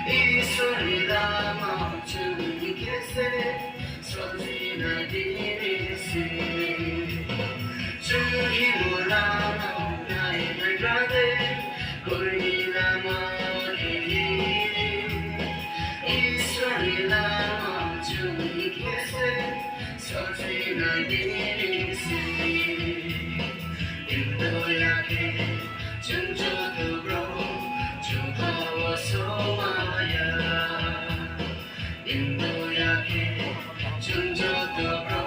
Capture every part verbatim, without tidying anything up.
Iswrni lama chwng khe se sojina diri se. Chwng himo lama nai nai brother, koini lama diri. Iswrni lama chwng khe se sojina diri se. Indoya khe chwng joto bro chwng hao somaya. Indoya khe chwng joto bro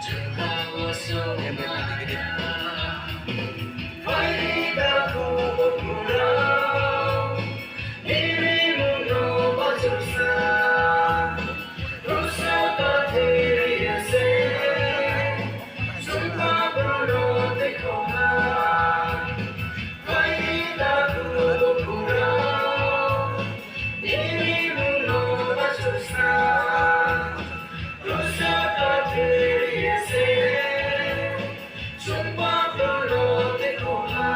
chwng hao somaya. Phaidi da khubo khurao, nini mungno bachuksa. Rusa ta thiri ase, chwng pa bro no dekho ha. Phaidi da khubo khurao, nini mungno bachuksa. Rusa ta thiri ase, chwng pa bro no dekho ha.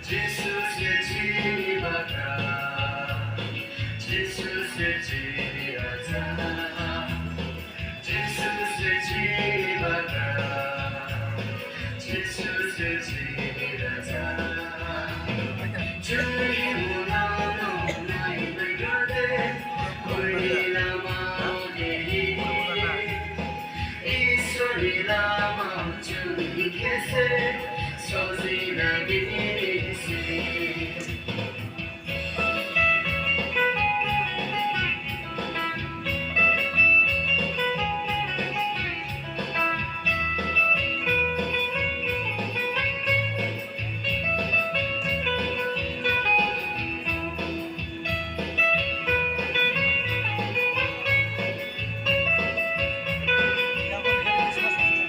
Jisu se chini bagra, Jisu se chini raja, Jisu se chini bagra, Jisu se chini raja. Chwng himo lama nai nai brother, koini lama diri. Iswrni lama chwng khe se sojina diri se. Jesus, Jesus, Jesus,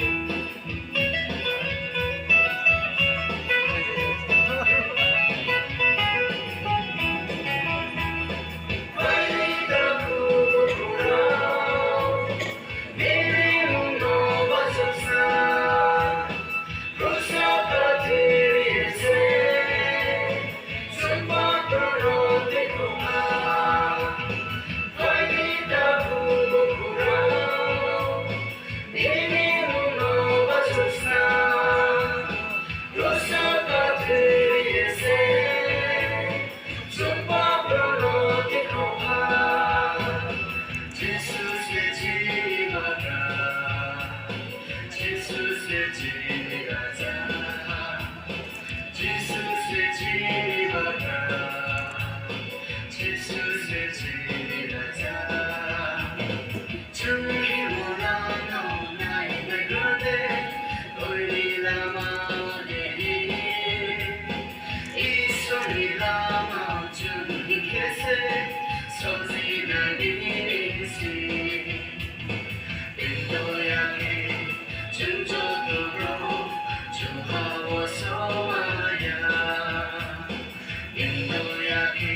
Jesus, Jesus, Jesus, Jesus, Jisu se chini bagra, Jisu se chini raja. Chwng himo lama nai nai brother, koini lama diri. Iswrni lama chwng khe se sojina diri se. Indoya khe chwng joto bro chwng hao somaya. Indoya khe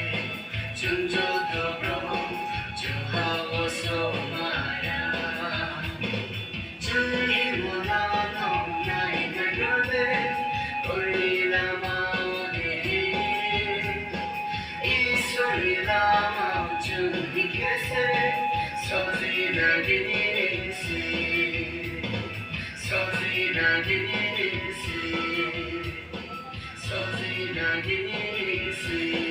chwng joto bro chwng hao somaya. Chwng himo lama nai nai brother, koini lama diri. Iswrni lama chwng khe se sojina diri se. Sojina diri se. Sojina diri se.